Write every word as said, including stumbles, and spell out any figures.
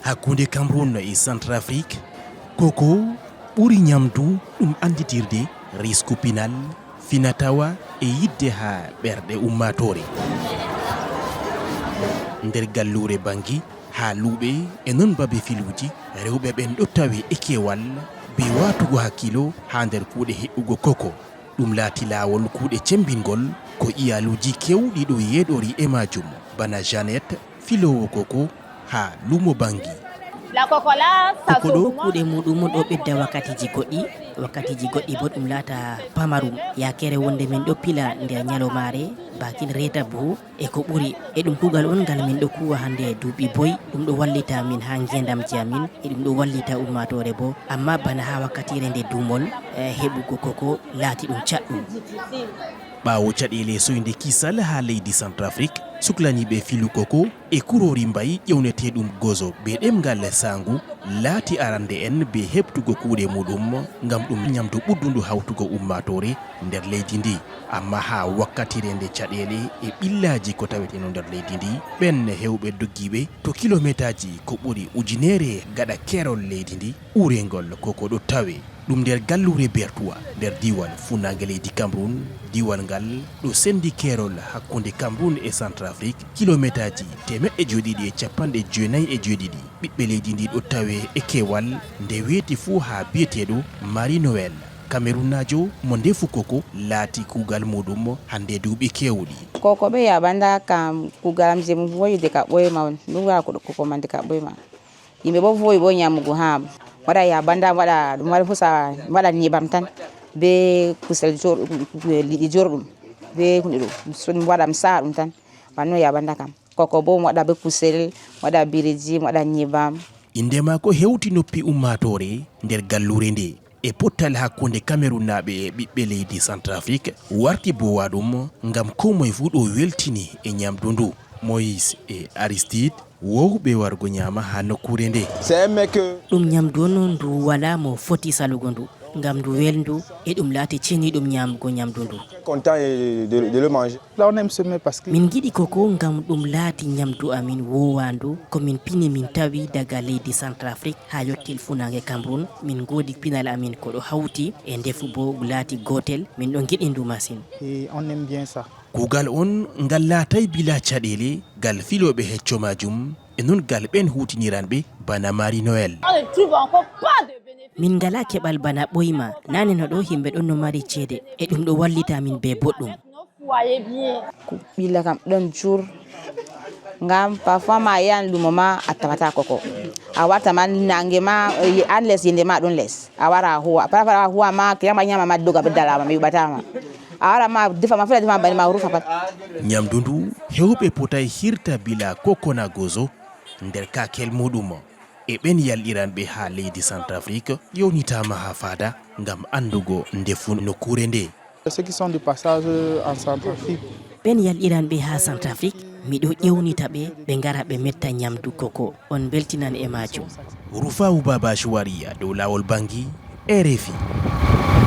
Hakkunde Cameroun e Centrafrique, koko ɓuri ñamdu ɗum annditirde risku pinal, finatawa e yiɗde haa ɓerɗe ummaatoore. Nder galluure Bangui, haa luuɓe e noon babe filuuji, rewɓe ɓen ɗo tawe e keewal, be waatugo hakkilo haa nder kuuɗe heɓɓugo koko. Ɗum laati laawol kuuɗe cemmbingol ko iyaaluuji keewɗi ɗo yeeɗori e maajum, bana Jeannette, filoowo koko haa luumo Bangui. Koko ɗo kuuɗe muuɗum ɗo ɓedda wakkatiiji goɗɗi, wakkatiiji goɗɗi boo ɗum laata pamarum. Yaakere wonde min ɗo pila nder nyalomaare, baakin reeta buhu, e ko ɓuri. E ɗum kuugal on ngal min ɗo kuuwa hannde duuɓi boy. Ɗum ɗo wallita min haa ngeendamji amin, e ɗum ɗo wallita ummaatoore boo. Ammaa bana haa wakkatiire nde duumol, eh, heɓugo koko laati ɗum caɗɗum. Ɓaawo caɗeele soynde kisal haa leydi Centrafrique, suklaniiɓe filu koko e kuroori mbayi ƴewneteeɗum gozo be ɗemngal saangu laati arande en be heɓtugo kuuɗe muuɗum ngam ɗum ñamdu ɓuddundu hawtugo ummaatoore nder leydi ndi. Ammaa haa wakkatiire nde caɗeele e ɓillaaji ko taweteno nder leydi ndi, ɓen heewɓe doggiiɓe to kilomeetaaji ko ɓuri ujineere gaɗa keerol leydi ndi, uurengol koko ɗo tawe. Ɗum nder galluure Bertoua, nder diiwal fuunaange leydi Cameroun, diiwal ngal ɗo senndi keerol hakkunde Cameroun e Centrafrique, kilomeetaaji teemeɗɗe jeeɗiɗi e capanɗe jeenayi e jeeɗiɗi. Ɓiɓɓe leydi ndi ɗo tawe e keewal nde weeti fuu haa biyeteeɗo Marie Noël, Camerounaajo mo ndefu koko laati kuugal muuɗum hannde duuɓi keewɗi. Koko ɓe yaɓanda kam kuugal am je mi voyude ka ɓoyma on. Ɗum wara ko koko mande ka ɓoyma. Yimɓe bo vowi bo nyamugo haa waɗa yabanda, waɗa ɗum, waɗa fusa, waɗa nyebbam tan be kusel jor-, liɗɗi jorɗum be hunde ɗo. So ɗum waɗa mi sa'a ɗum tan. Wanno yabanda kam. Koko bo mi waɗa be kusel, mi waɗa biriji, mi waɗa nyebbam. Innde maako hewti noppi ummaatoore nder galluure nde. E pottal hakkunde Kamerunaaɓe e ɓiɓɓe leydi Centrafrique warti bowaɗum ngam koo moye fuu ɗo weltini e nyamdu ndu. Moïse e Aristide wowɓe wargo nyaama haa nokkuure nde. C'est un mec, euh, Ɗum nyamdu on ndu walaa mo foti salugo ndu, ngam ndu welndu e ɗum laati ceniiɗum nyaamugo nyamdu ndu. Très content, euh, de, de le manger. Là, on aime semer parce que Min ngiɗi koko ngam ɗum laati nyamdu amin woowaandu, ko min pini min tawi daga leydi Centrafrique haa yotti fuunaange Cameroun. Min ngoodi pinal amin ko ɗo hawti e ndefu boo laati gootel, min ɗo ngiɗi ndu masin. Et on aime bien ça. Kuugal on ngal laatay bilaa caɗeele, gal filooɓe hecco maajum, e non gal ɓen huutiniranɓe bana Marie Noël. Min ngalaa keɓal bana ɓoyma, naane no ɗo himɓe ɗon no mari ceede, e ɗum ɗo wallita min bee boɗɗum. Ko ɓilla kam ɗon jur, ngam parfois ma a yahan lumo ma a tawata koko. A warta ma nange ma, eh, an les yende ma ɗon les. A wara a huwa. Parfois a huwa ma, kiyama nyama ma doga be dalama, mi yuɓata ma. A wara ma, defa ma, fula defa ma, bani ma rufa pat. Nyamdu ndu, heewɓe potay hirta bila koko na gozo nder kaakel muɗum. E ɓen yalɗiranɓe haa leydi Centrafrique, yownitaama haa faada ngam anndugo ndefu nokkuure nde. Ceux qui sont de passage en Centrafrique. Ɓen yalɗiranɓe haa Centrafrique, miɗo ƴewnita ɓe, ɓe ngara ɓe metta nyamdu koko. On mbeltinan e maajum. Rufa'u Baba Shuwariya dow laawol Bangui, R F I.